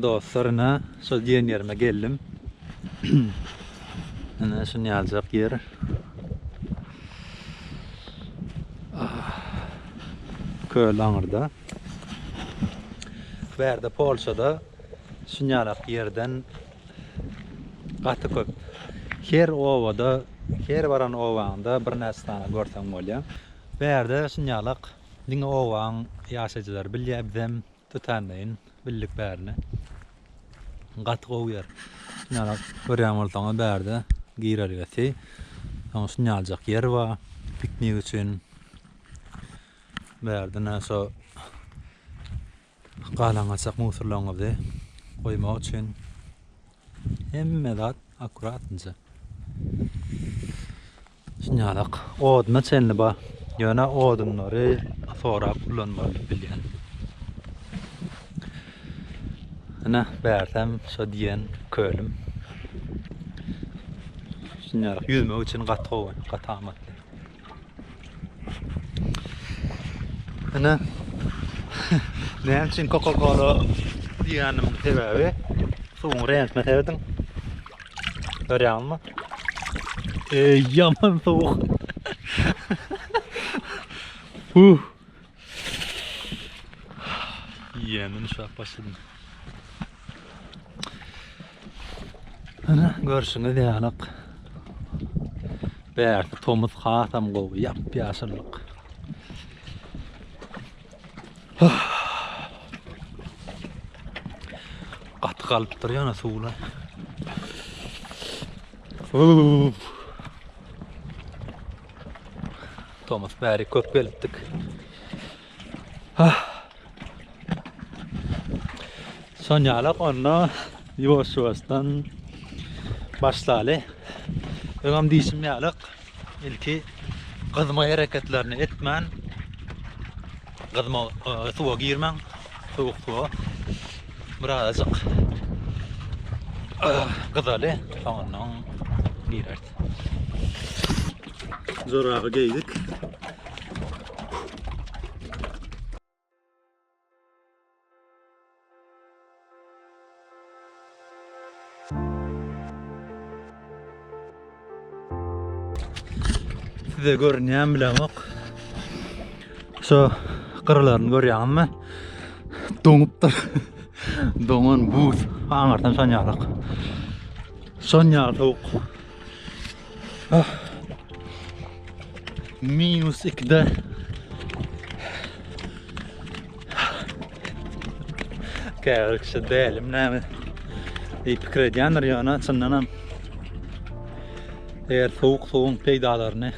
Dostlar ine şo diýen ýerime geldim. Ine şuny ýaljak ýer. Köl aňyrda. Bärde Polşada şuny ýalak ýerden gaty köp. Her obada, her baran obaňda birnäçe sany görseň bolýar. Bärde şuny ýalak diňe obaň ýaşaýjylary bilýär, bizem Tötänleýin bildik bärini. Gaty gowy ýer. Şunýalak görýän bolsaňyz bärde girelgesi. Soň şunýaljak ýer bar piknik üçin. Bärde näme şo galan gaçak musurlaryňyzy goýmak üçin hemme zat akkuratynja. Şunýalak oduna çenli bar. Ýöne odunlary sorap ulanmaly diýip bilýän. Ine, bärsem şo diýen kölüm. Şunýalak ýüzmek üçin gaty gowy, gaty amatly. Ine, näme üçin Coca-Cola diýenimiň sebäbi suwuň reňkine serediň. Görýäňizmi? Eý, ýaman sowuk. Huh. Ýemin uşap başladym. Ana, görşüňiz ýalyk. Bärsi tomus hasam gowy, ýap-ýaşyllyk. Gaty galypdyr ýöne suwlar. Tomus bäri köp gelipdik. Şonýalak onda ýuwaş-ýuwaşdan başlaly. Öňem diýşim ýalyk, ilki gyzma hereketlerini etmän, gyzma suwa girmäň, sowuk suwa birazajyk gyzaly, soňundan gireris. Joraby geýdik. Size görünýän bilemok. Şu gyrlaryny görýäňizmi? Doňupdyr. Doňan buz. Aňyrdan şonýalak. Şonýal sowuk. Ah. Minus 2-de. Käbir kişi dälim näme diýip pikir edýändir ýöne çyndanam eger sowuk suwuň peýdalaryny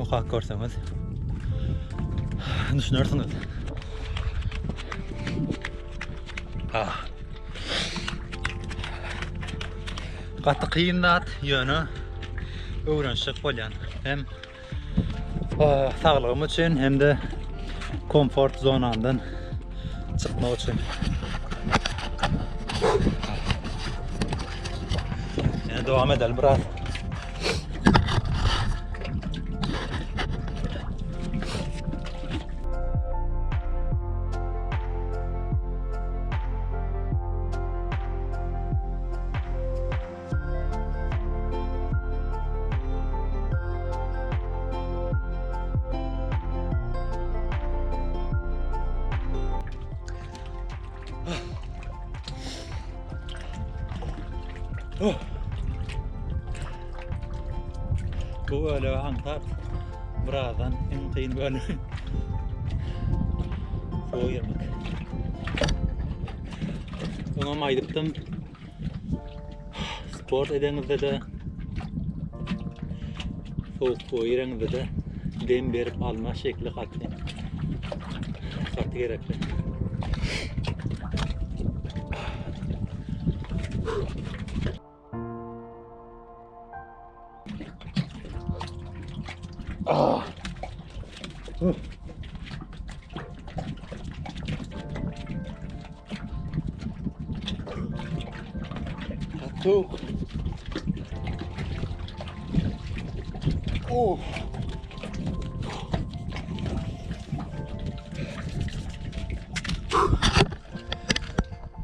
okap görseňiz düşünersiňiz. Ah. Gaty kyn zat, ýöne öwrenişjek bolýan. Hem saglygym üçin hem-de komfort zonamdan çykmak üçin. Ýene dowam edelim biraz. Oh. Bu bölegi aňsat. Birazdan iň kyn bölegi. Suwa girmek. Öňem aýdypdym. Sport edeňizde-de sowuk suwa gireňizde-de dem berip alma şekli gaty gaty gerekli. Ah. Uh. Soğuk. Oh.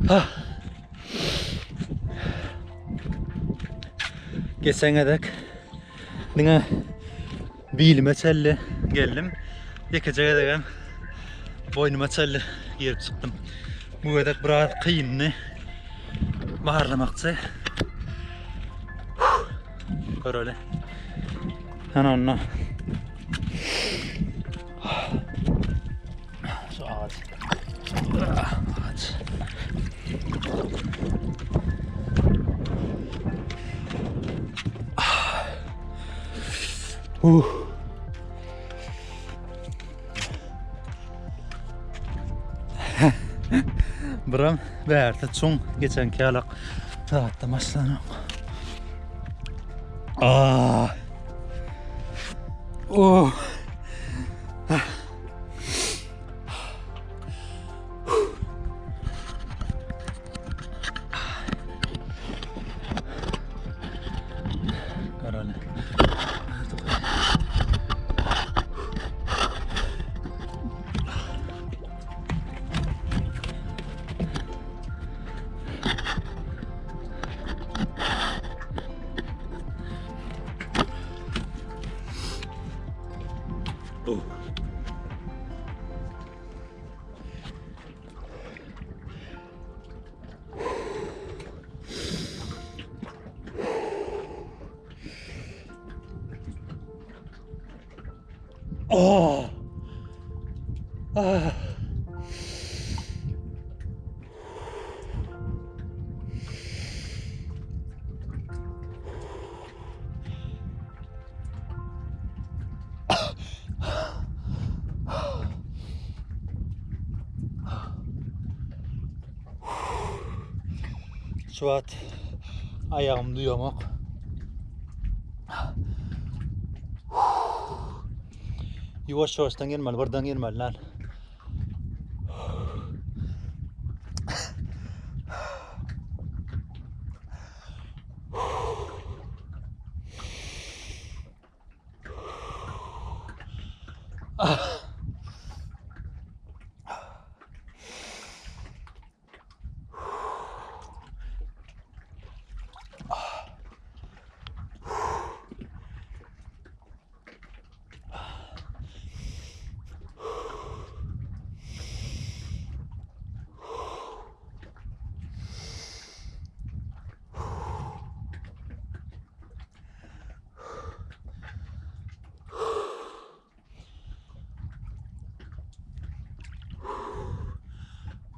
Ah. Geçen gezek diňe bilime çelli geldim. Ýekeje gezegem boýnuma çelli girip çykdym. Bu gezek biraz kyndy. Barlamakçy. Göreli. Hana onda. Şu ağaç. Ağaç. Uh. Biram bärde çuň geçenki ýalak zatda başlanok. Aa. Oh. Garaly. Oh. Oh. Ah. Şu wagt aýagym duýamok. Ýuwaş ýuwaşdan gelmeli, birden gelmeli lan. Ah.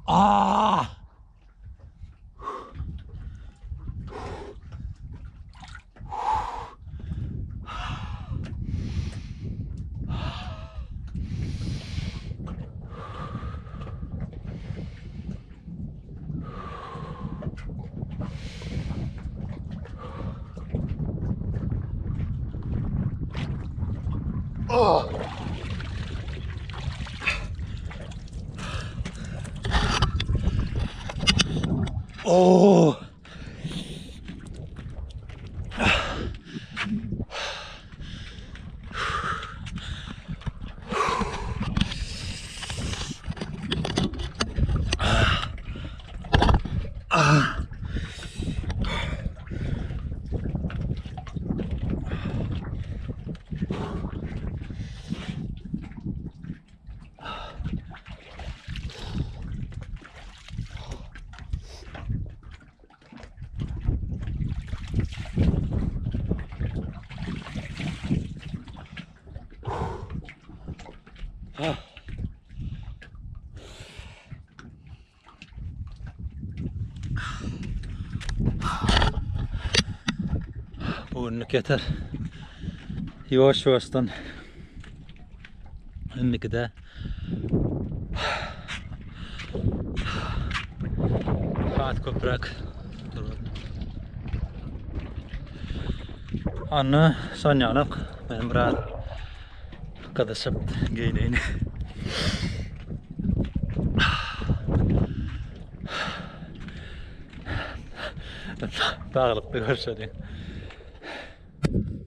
Ah! Oh! Oh! Bu günlük yeter. Ýuwaş ýuwaşdan indikide has köpräk Anna sonýalak men biraz gyzyşyp geýneýin. Saglykda görüşeliň.